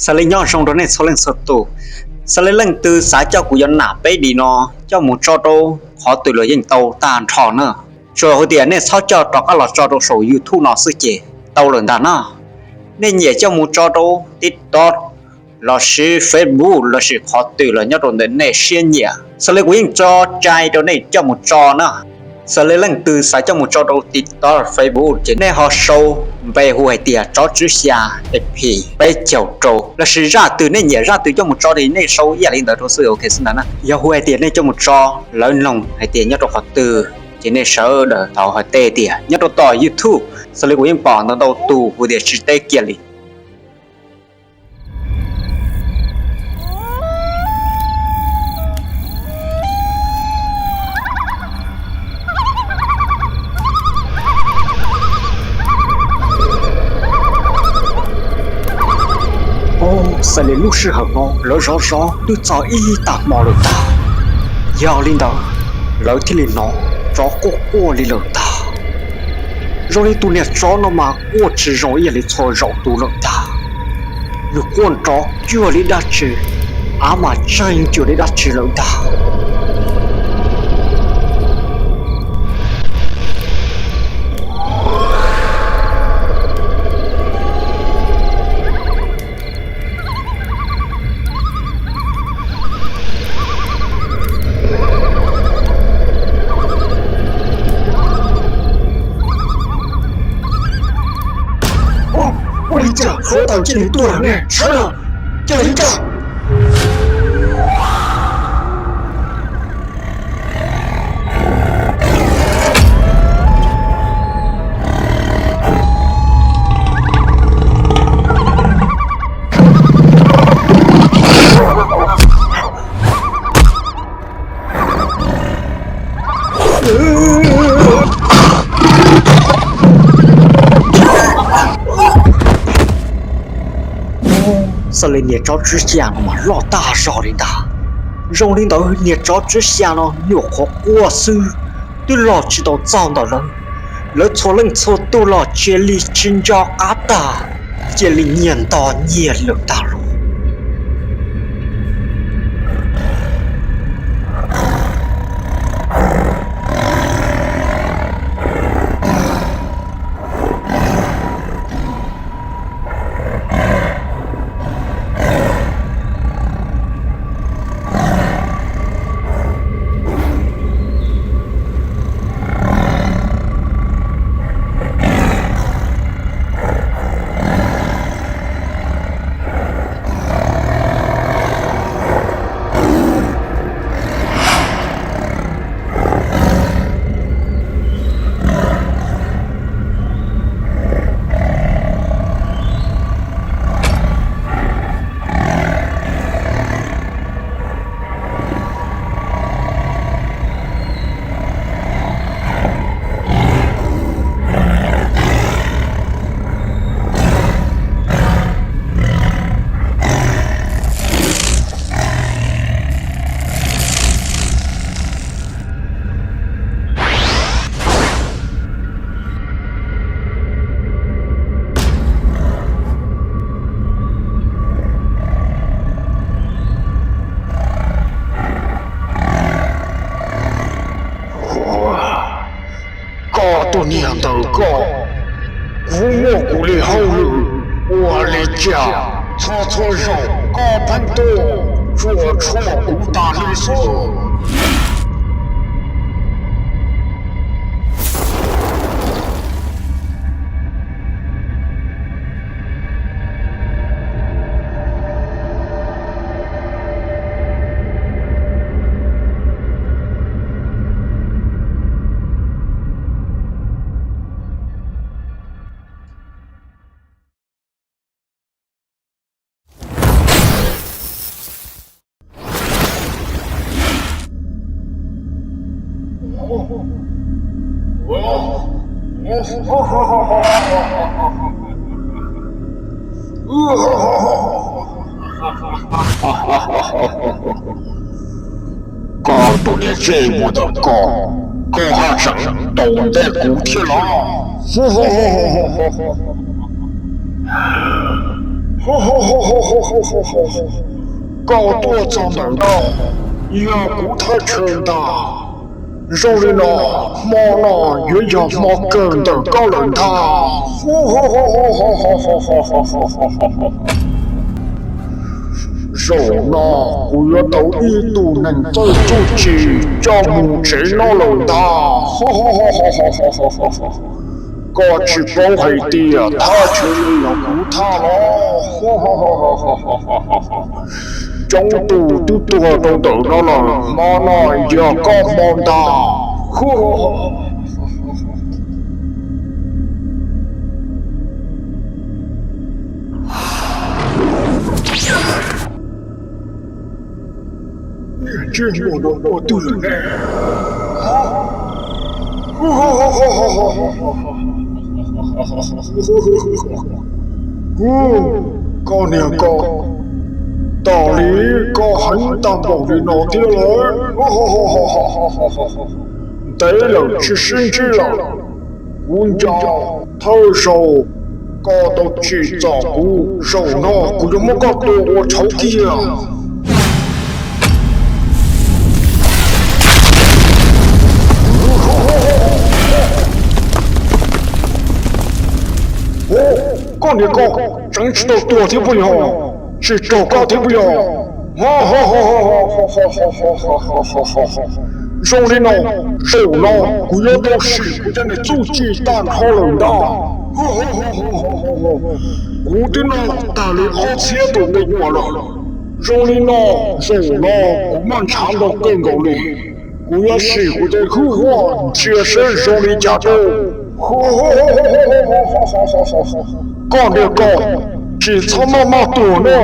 Xws li nyob zoo rau nej txhua leej txhua tus, xws li leej twg xav coj kuv cov nam peb D no coj mus tso rau qhov twg los yeej tau tag nrho na. Tsuas yog hais tias nej txhob coj rov qab los tso rau saum YouTube no xwb ces tau lawm ntag na. Nej nyiam coj mus tso rau TikTok lossis Facebook lossis qhov twg los nyob rau ntawm nej siab nyiam. Xws li kuv yeej tso cai rau nej coj mus tso na. Xws li leej twg xav coj mus tso rau TikTok, Facebook ces nej ho sau npe hu hais tias Tsov Tswv Xya EP peb caug rau, lossis zaj twg nej nyiam zaj twg coj mus tso ces nej sau ib yam li ntawd rau xwb, ok xwb ntag na. Yog hu hais tias nej coj mus tso, lawv noog hais tias nyob rau qhov twg ces nej sawv daws tau hais tias nyob rau tom YouTube. Xws li kuv yeej pom ntau ntau tus hu tias tsis teb kiag li. Xws li lub sij hawm no lawv zov zov twb txog ib tag hmo lawm ntag. Yog li ntawd, lawv thiaj li hnov tsov quaj quaj li lawm ntag. Zoo li tus niag tsov no mas quaj tsis zoo ib yam li txhua zaus tus lawm ntag. Nws quaj nrov cuag li dab tsi, av mas tseeg cuag li dab tsi lawm ntag. Ua li cas hluav taws cia li tuaj lawm ne, sawv daws, cia li ntag. Xws li niag tsov tswv xya no mas loj tag zog li ntag. Zoo li ntawd niag tsov tswv xya no nyuam qhuav quaj xwb, twb los tsis tau txog ntawm lawv, lawv txhua leej txhua tus los cia li tsis nco qab tag, cia li nyiag ntog nyiag lawm tag los. Koj tus niag ntawd koj, kuv muaj kuv li hauj lwm, ua li cas txhua txhua zaus koj pheej tuaj tsuas tshuam kuv tas li xwb. Koj tus niag ntsej muag ntawm koj, koj haj tseem tau ntej kuv thiab los? Koj tuaj txog ntawm no, yog kuv thaj chaw ntag. Zoo li no, hmo no yuav yog hmo kawg ntawm koj lawm ntag. Zaum no kuv yuav tau ib tug neeg txawj txuj ci coj mus tsev noj lawm ntag. Koj tsis paub hais tias thaj chaw no yog kuv thaj los? Coob tus twb tuag rau ntawm no lawm, hmo no yog koj hmo ntag. Niag ntsej muag no ua twg lawm ne? Koj niag koj, tas li koj heev tag npaum li no thiab lawm. Ntev lawm tsis sib ntsib lawm, kuv nco thawj zaug koj tau tsim txom kuv, zaum no kuv yuav muab koj tua ua tshauv kiag. Koj niag koj, tseev tsis tau tuag thiab puas yog? Tsis raug koj thiab puas yog? Zoo li no, zaum no kuv yuav tau sim kuv cov niag txuj ci tag nrho lawm ntag. Kuv twb noj tag li ob txhiab tus me nyuam lawm. Zoo li no, zaum no kuv maj ntshav ntau kawg nkaus li. Kuv yuav sim kuv tej hwj huam ntsia seb zoo li cas rau. Koj niag koj, tsis txhob maj maj tuag na.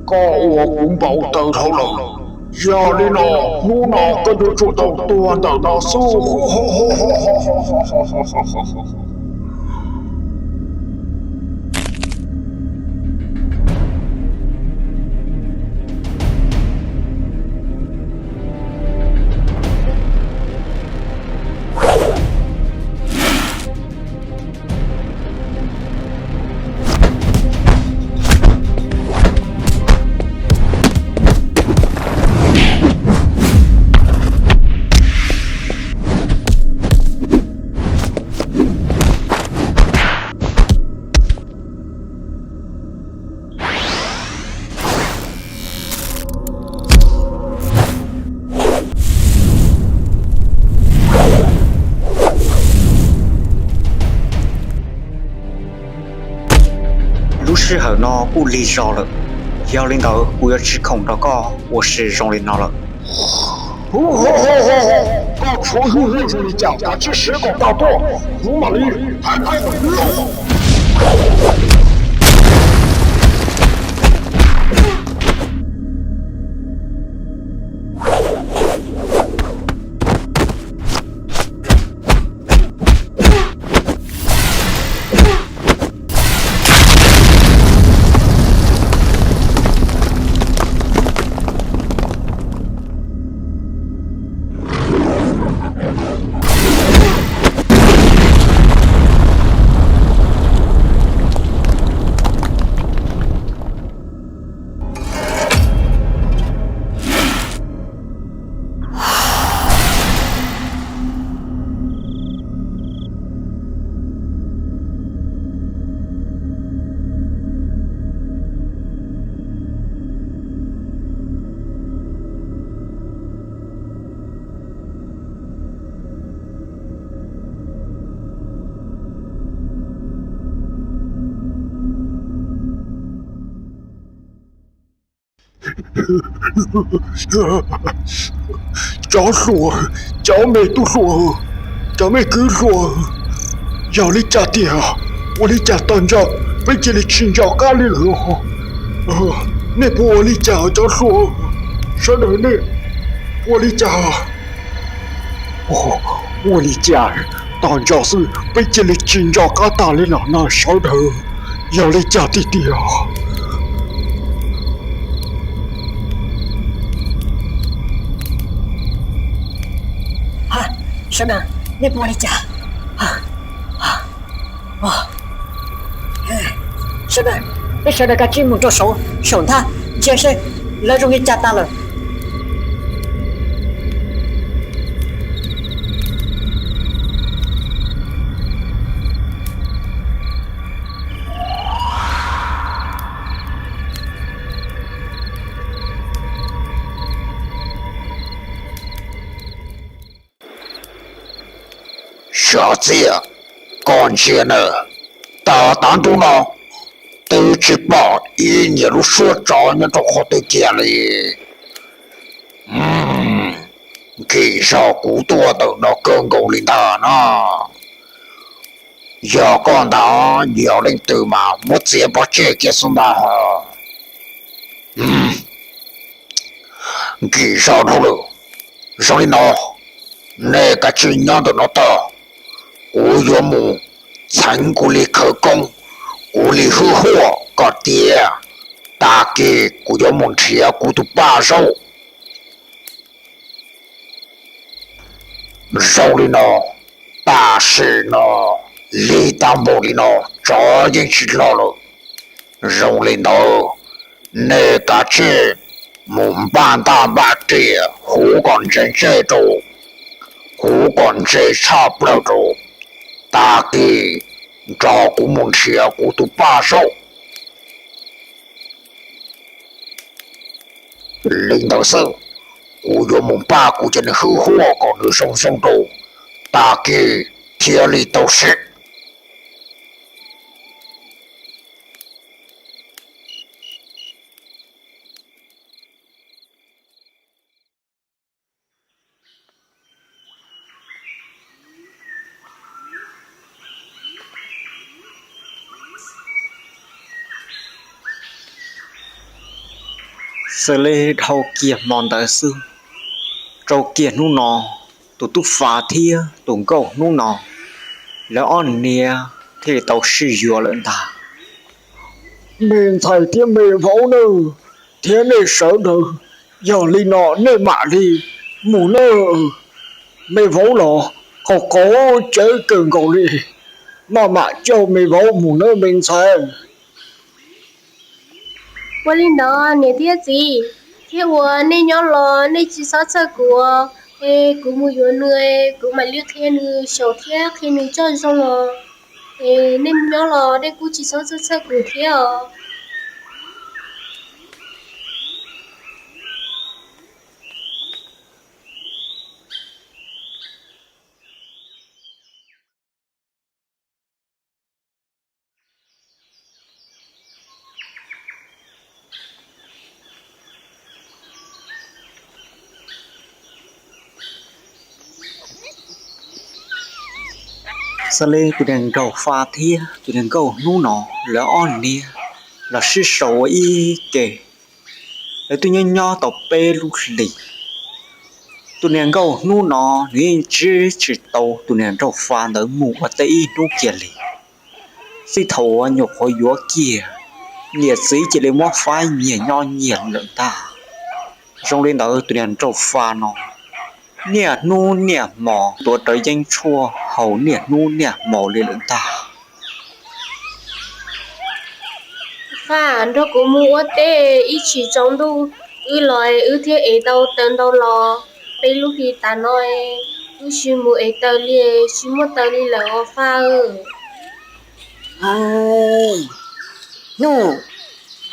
Koj ua kuv npau taws dhau lawm. Yog li no, hnub no koj yuav tsum tau tuag ntawm no xwb. Lub sij hawm no kuj lig zog lawm, yog li ntawd kuv yuav tsis khoom nrog koj ua si zoo li no lawm. Koj tshuav hwj huam zoo li cas, kav tsij siv kom tau tuaj, kuv mam li hais. Cov hluas, cov me tub hluas, cov me kwv hluas, yog li cas tiag? Ua li cas tos ntsoov peb cia li tsis nco qab li lawm? Nej puas ua li cas cov hluas? Sawv daws nej puas ua li cas? Ua li cas tos ntsoov xwb peb cia li tsis nco qab tag li lawm no sawv daws? Yog li cas tiag tiag? Sawv daws, nej puas ua li cas? Sawv daws, peb sawv daws kav tsij mus rau saum, saum nthab ntsia seb lawv zoo li cas tas lawm. Xyov txiaj, koj ntsia nawb, tau tav ntuj no twb tsis pom ib nyuag lub suab tsov nyob rau qhov twg kiag li. Nkim zog kuv tuaj ntawm no kawg nkaus li ntag no. Yog koj ntag, yog leej twg mas muab txiav pov tseg kiag xwb ntag. Nkim zog dhau lawm. Zoo li no, nej kav tsij nyob ntawm no tag, kuv yuav mus txheev kuv li khawv koob, kuv li hwj huaj kom tiav, tag kis kuv yuav mus nrhiav kuv tus paj zaub. Zoo li no, tam sim no lig tag npaum li no, tsov yeej tsis los lawm. Zoo li ntawd, nej kav tsij mus npaj ntaj npaj riam, huv kom ntse ntse rau, huv kom ntse tshaj plaws rau, tag kis nrog kuv mus nrhiav kuv tus paj zaub. Li ntawd xwb, kuv yuav mus npaj kuv cov niag hwj huaj kom nws zoo zoo rau, tag kis thiaj li tau siv. Xws li dhau kiag hmo ntawd xwb, rau kiag hnub no, tus tub Fas thiab tus nkauj hnub no, lawv ob niag thiaj li tau sib yuav lawm ntag. Me ntxhais thiab me vauv nawb, thiab nej sawv daws, yog li no nej mam li mus nawb. Me vauv los qaug qaug cev kawg nkaus li, maj mam coj me vauv mus nawb me ntxhais. Ua li ntawd niam thiab txiv, thiab uas nej nyob los nej tsis txhob txhawj kuv, es kuv mus yuav nws, kuv mam li qhia nws xyaum thiab qhia nws txoj zoo os. Es nej nyob los nej kuj tsis txhob txhawj txhawj kuv thiab os. Xws li tus niag nkauj Fas thiab tus niag nkauj hnub no, lawv ob niag los sib sau ua ib ke. Lawv twb nyob nyob tau peb lub hlis. Tus niag nkauj hnub no nws yeej ntsib tsis tau tus niag nraug Fas ntawd mus ua teb ib hnub kiag li. Txij thaum uas nyuam qhuav yuav kiag, niam txiv cia li muab faib nyiag nyob nyiag lawm ntag. Zoo li ntawd tus niag nraug Fas no niaj hnub niaj hmo tuav rawv yeeb tshuaj haus niaj hnub niaj hmo li lawm ntag. Fas, nrog kuv mus ua teb ib chim tsaus ntuj, wb los wb thiaj ev tau taws ntau los. Peb lub hlis tas no wb tsis mus ev taws li, tsis muaj taws li lawm os Fas. Hnub,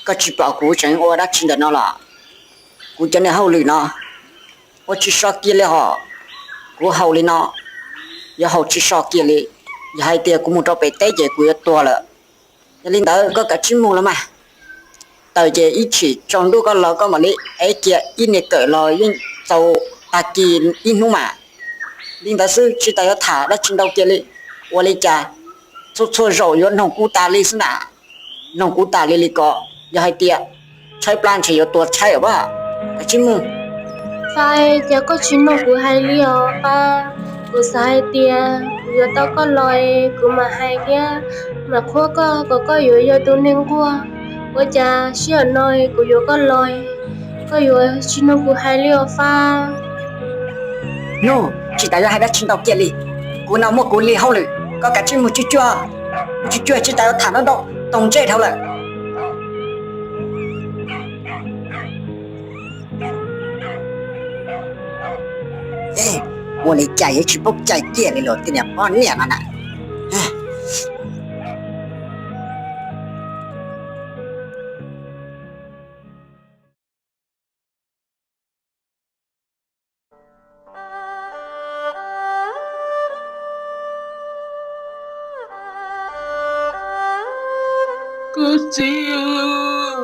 koj tsis pom kuv tseem ua dab tsi ntawm no los? Kuv cov niag hauj lwm no ua tsis so kiag li hos. Kuv haus li no, yuav haus tsis so kiag li. Yog hais tias kuv mus rau pem teb ces kuv yuav tuag lawm. Yog li ntawd koj kav tsij mus los mas. Taws ces ib chim tsaus ntuj koj los koj mam li ev kiag ib niag kawm los yeej txaus tag kis ib hnub mas. Li ntawd xwb tsis tas yuav tham dab tsi ntau kiag li. Ua li cas txhua txhua zaus yuav noog kuv tas li xwb na? Noog kuv tas li li ko, yog hais tias tshaib plab ntshe yuav tua tshaib os. Kav tsij mus. Fab, cas koj tsis noog kuv hais li os Fab? Kuv xav hais tias kuv yuav tau koj los kuv mam hais thiab mam qhuab koj kom koj yuav yog tus neeg nquag. Ua cas sij hawm no kuv yuav koj los, koj yuav tsis noog kuv hais li os Fab? Nug, tsis tas yuav hais dab tsi ntau kiag li. Kuv no muaj kuv li hauj lwm, koj kav tsij mus tsuj cuag, mus tsuj cuag tsis tas yuav tham ntau ntau, toog ntsej dhau lawm. Ua li cas yuav tsis paub cai kiag li los tej niag poj niam no na. Koj txiv,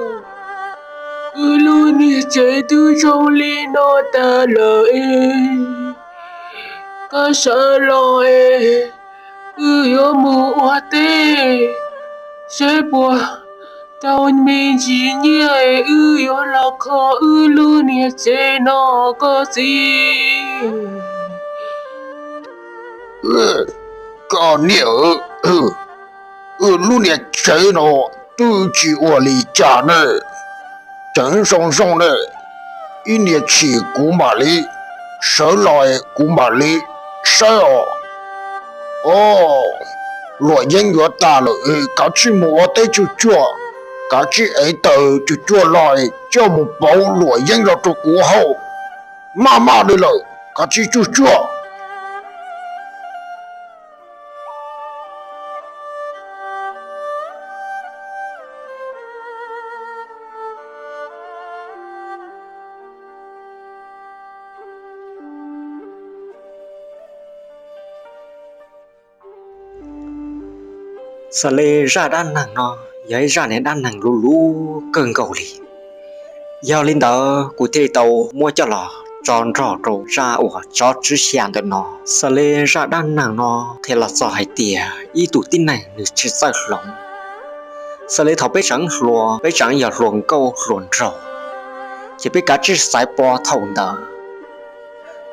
wb lub niag tsev twb zoo li no tas lawm, koj sawv los es wb yuav mus ua teb seb puas tau me ntsis nyiaj es wb yuav los kho wb lub niag tsev no koj txiv. Koj niam, wb lub niag tsev no twb tsis ua li cas ne, tseem zoo zoo ne, ib niag chim kuv mam li sawv los kuv mam li saib os. Luam yeeb yuav tas lawm, kav tsij mus ua teb tsuj cuag, kav tsij ev taws tsuj cuag los coj mus pauv luam yeeb los rau kuv haus. Maj maj li lawm, kav tsij tsuj cuag. Xws li zaj dab neeg no yog ib zaj niag dab neeg luv luv kawg nkaus li. Yog li ntawd kuv thiaj li tau muab coj los tso nrog rau zaj uas tsov tswb xya ntawm no. Xws li zaj dab neeg no qhia los txog hais tias ib tug tib neeg nws tsis txawj hloov. Xws li thaum peb tseem hluas, peb tseem yog hluas nkauj hluas nraug, ces peb kav tsij xaiv pov thaum ntawd.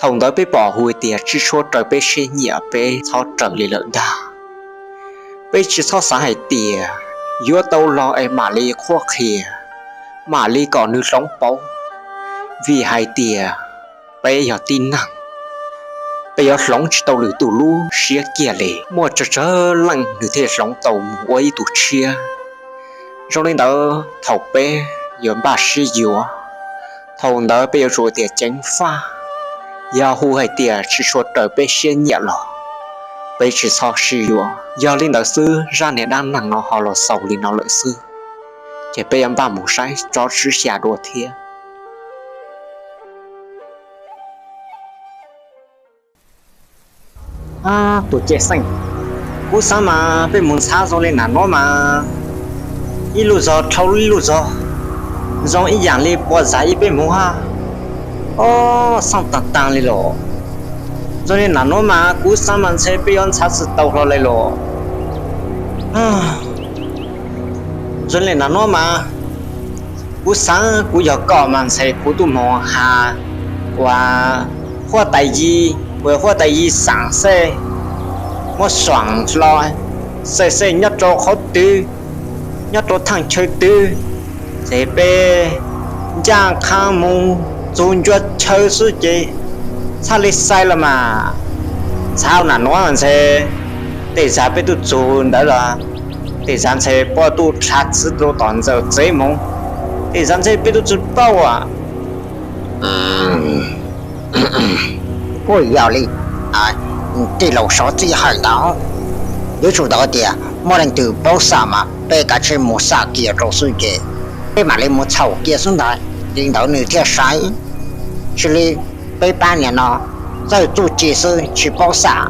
Thaum ntawd peb pom hu tias tsis tshua raws peb siab nyiam peb txhob raws li lawm ntag. Peb tsis txhob xav hais tias yuav tau los es mam li qhuab qhia, mam li kom nws hloov pauv, vim hais tias peb yog tib neeg, peb yuav hloov tsis tau lwm tus lub siab kiag li. Muaj tsawg tsawg leej nws thiaj hloov tau mus ua ib tug tshiab. Zoo li ntawd thaum peb yuav npaj sib yuav, thaum ntawd peb yuav tsum tias ceev faj. Yog hu hais tias tsis tshua raws peb siab nyiam los peb tsis txhob sib yuav. Yog li ntawd xwb zaj niag dab neeg no ho los xaus li no lawm xwb, ces peb yuav npaj mus saib tsov tswb xya dua thiab. Tus cev xeej, kuv xav mas peb mus ntxhab zoo li nam nuav mas ib lub zog dhau ib lub zog, zoo ib yam li puas zam ib peb hmoov hab. Ob, xaaj taag taag li los. Zoo li nam nuav mas kuv xaav mas ntshe peb yuav ntxhab tsi tau hlo le los. Zoo li nam nuav mas kuv xaav kuv yog koj mas ntshe kuv tub moog has uas huab tais yig, uas huab tais yig xaam xej muab suam hlo xej xej nyob rau qhov twg, nyob rau thaaj chaw twg, ces peb ncaaj qha moog txug ncua chaw xwb ces txhaj li xais los mas. Ntxhab nam nuav ntshe tej zag peb tub txug ntawd los tej zag ntshe puab tub dlha txwv rau tom ntxawm tsev moog, tej zag ntshe peb tub tsi paub as. Kuj yog li tij laug Sov Txij hais ntawd, yuav tsum tau tias muaj leej twg paub xam mas peb kav tsij mus xam kiag rau xwb ces peb mam li mus txhaum kiag xwb ntag, li ntawd nws thiaj saiv. Tsis li peb pab niam no txawj txuj ci xwb tsis paub xam,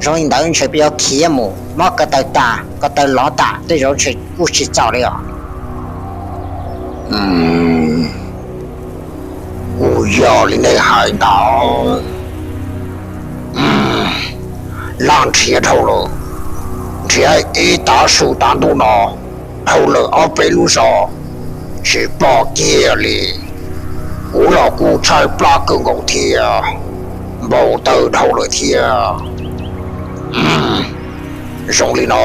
zoo li ntawd ntshe peb yuav khiav mus mob ko taw tag ko taw lov tag tej zaum ntshe kuj tsis txaus li os. Kuj yog li nej hais ntag. Laj nrhiav dhau lawm, nrhiav ib tav su tav ntuj no dhau lawm ob peb lub zos tsis pom kiag li. Kuv los kuj tshaib plab kawg nkaus thiab, npau taws dhau lawm thiab. Zoo li no,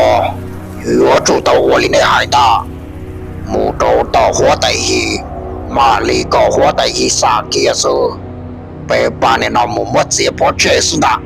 yuav tsum tau ua li nej hais ntag, mus rau tom huab tais yig, mam li kom huab tais yig xam kiag xwb. Peb pab nim no mus muab txiav pov tseg xwb ntag.